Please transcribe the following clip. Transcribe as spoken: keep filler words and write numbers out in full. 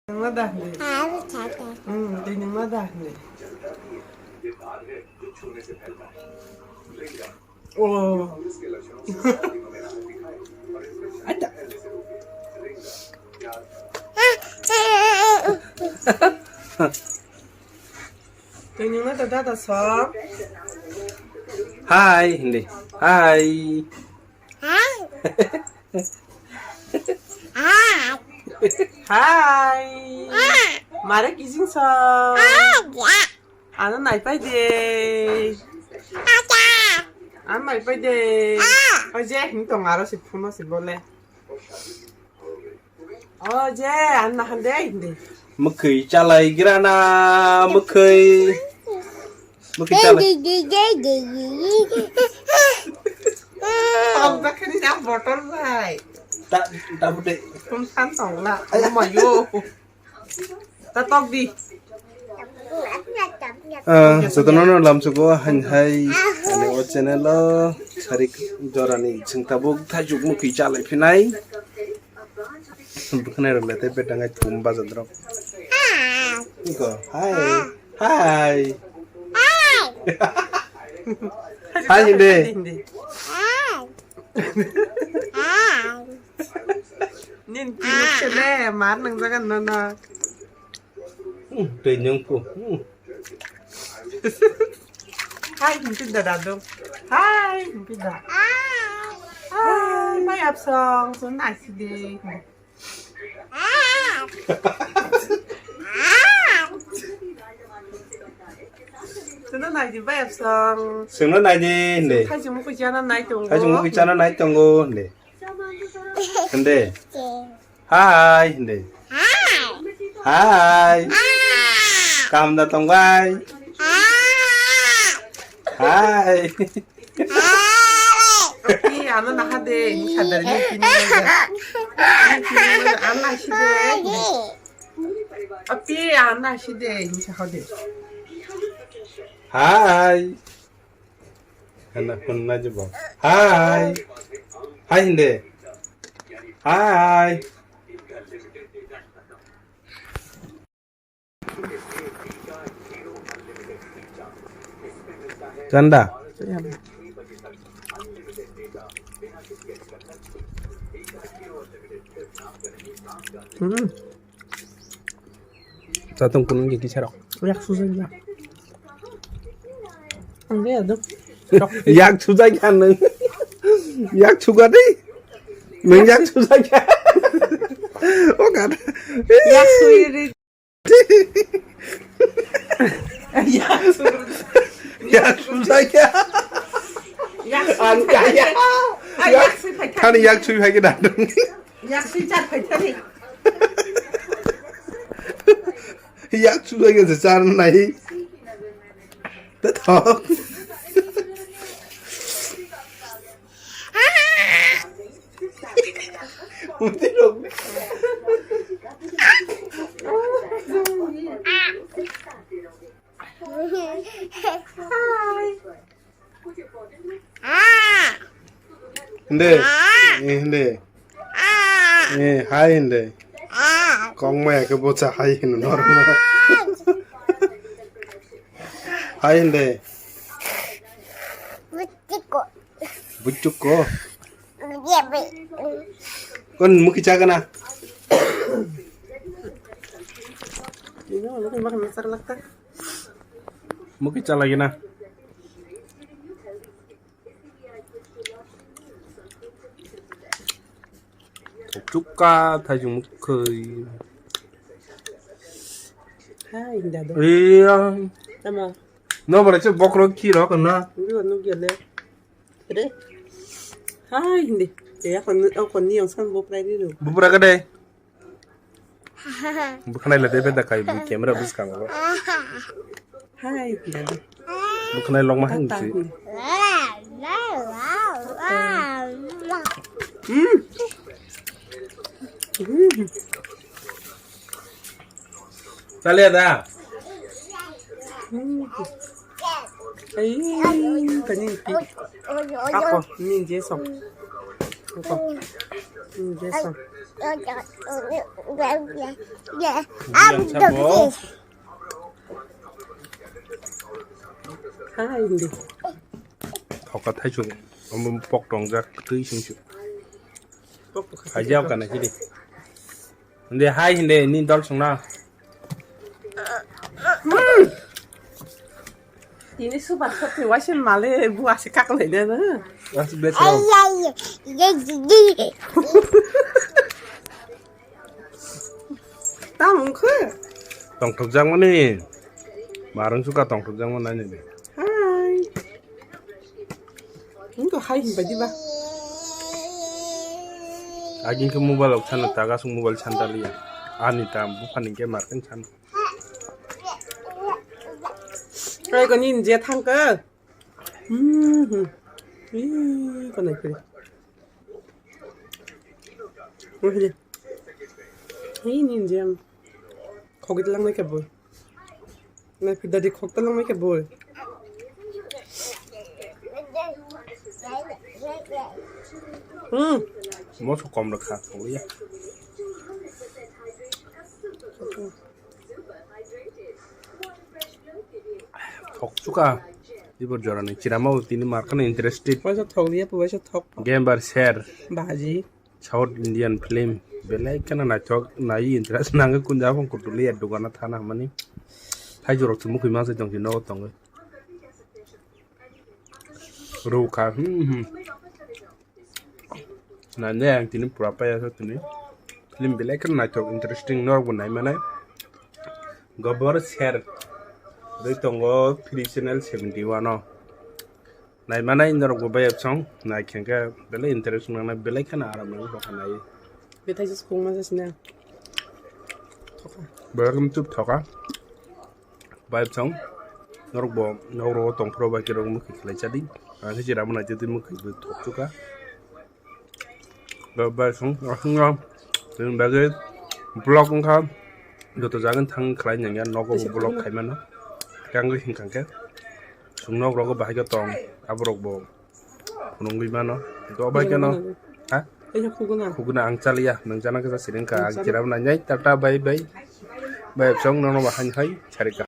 Nungma da hindi. Abi chate. Hmm, twi nungma da hindi. Oh. Ada. Twi nungma da da da so. Hi hindi. Hi. Hi. Hi. Hi. Mare kijing so. Hi. Ano nai pai de. Ano nai pai de. Oje, hing tong aro si phone si bole. O je, anna hande hindi. Mwkhwi chalai grana, mwkhwi. Mwkhwi chalai. Tong da khani na botol bai. Ta, ta bute. Tum san tong la. Ay. Oh my yo. Ta tok di. Ah, jotono no lamsugo hain hai ani o channel o sarik jorani chwng tabuk thaijuk mwkhwi chalai phinai. Bwkhanai rok le tei betangai thum baja drop. Iko, hi. Hi. Hi hindi. Nini kimuk sele mar nang jaga nono. Hmm, twi nyung pu. Hmm. Hai, himpi da dadu. Hai, himpi da. Hai, bai apsong, sun nai si de. Sun nai di, bai apsong. Sun nai di, hindi. Hai, jumuk jana nai tongo. Hai, jumuk jana nai tongo, hindi. Hindi. Hai, hindi. Hai. Kam da tong bai. Hai. Pi, ano naha de, ini sadar ini kini aja. Ini kini aja, ano nasi de. Api, ano nasi de, ini sahode. Hai. Hana kunna je bo. Hai. Hai hindi. Hai. Chanda. Hmm. Chatong kunung je kisarok. Yak susa ya. Ang dia tu. Yak susa ya nung. Yak suka deh. Nung yak susa ya. Oh kan. Yak sui ri. Yak susa ya. Yak sui. Ang kaya. Yak sui phai. Kan yak sui phai ke dadung. Yak sui char phai thani. Yak sui phai ke char nai. Tathok. Mati dong. Hindi. Eh, hindi. Eh, hai hindi. Kong maya ke bocha hai hino normal. Hai hindi. Buchuko. Kon muki chagana. Muki chalagina. Chukka thai jung mukhai. Hai dadu. Iya. Tama. No bara che bokro khi ro kana. Ndu ndu gele. Re. Hai hindi. Ya kon kon ni yang san boprai di do. Bopra ka dai. Bwkhanai le debe da kai bu camera bwskango. Hai dadu. Bwkhanai longma hai. Tata. Nsi. Hmm. Hmm. Chale da. Hmm. Ai, kani pi. Ako, min je song. Ako. Min je song. Yang sabo. Hai, hindi. Thoka thaichung, omo pok tongjak, twi singsu. Pok, pok, hai, jao kana kiri. Hindi, hai, hindi, ni dol sungna. Hmm. Ini super shot ni waisa male bu asi kak lai na na. Asi bes. Tamung khe. Tongthok jang mani. Marung suka tongthok jang mani ni. Hai. Ini kok hai hin badi ba. Agin ke mobile ok sana taga sung mobile santa liya. Ani tam bukan ke marken sana. Kau kau ni je thang ke. Hmm. Ih, kau naik kiri. Wahile. Ih, ni je. Kau kita lang naik ke boy. Naik kita di kau kita lang naik ke boy. Hmm. Mo so kom rakha thang ya. Thok chuka. Ibo jorani chirama tini markano interested. Waisa thok liya, waisa thok. Game bar share. Baji. South Indian film. Belai kheno naithok, nai interest nangwi kunja phang kutuli ya dogana thana hamani. Thaijorok chumui khima se tongsi nogo tongo. Rukha, hmm, hmm. Nai ne ang tini pura paya sa tini. Film belai kheno naithok, interesting, norok bo nai manai. Gobor share. Dei tongo three channel seventy one o. Nai manai norok bo bayap song, nai khengkhe belai interest nangnai, belai kheno aram nangwi bokha nai. Bethai se sukung ma jasina. Belai kheno chup thoka. Bayap song, norok bo, norok bo tongphuru bai khe rok mukhi khlai chadi. Ang khe chira manai tei mukhi bo thok chuka. Ba, ba, song, song, song. Bagwi vlog wngkha. Joto jaga thang khlai nangya, nogo bo vlog khai mano. Kangwi hinkha khe. Song nok rogo bahai khe tong. Aborok bo phunugwi mano. To bai khe no. Ha? Khugna. Khugna ang chaliya. Nang chana khe siring kha. Ang chira nai. Tata, bye, bye. Bye, song, nono bahai hai. Charika.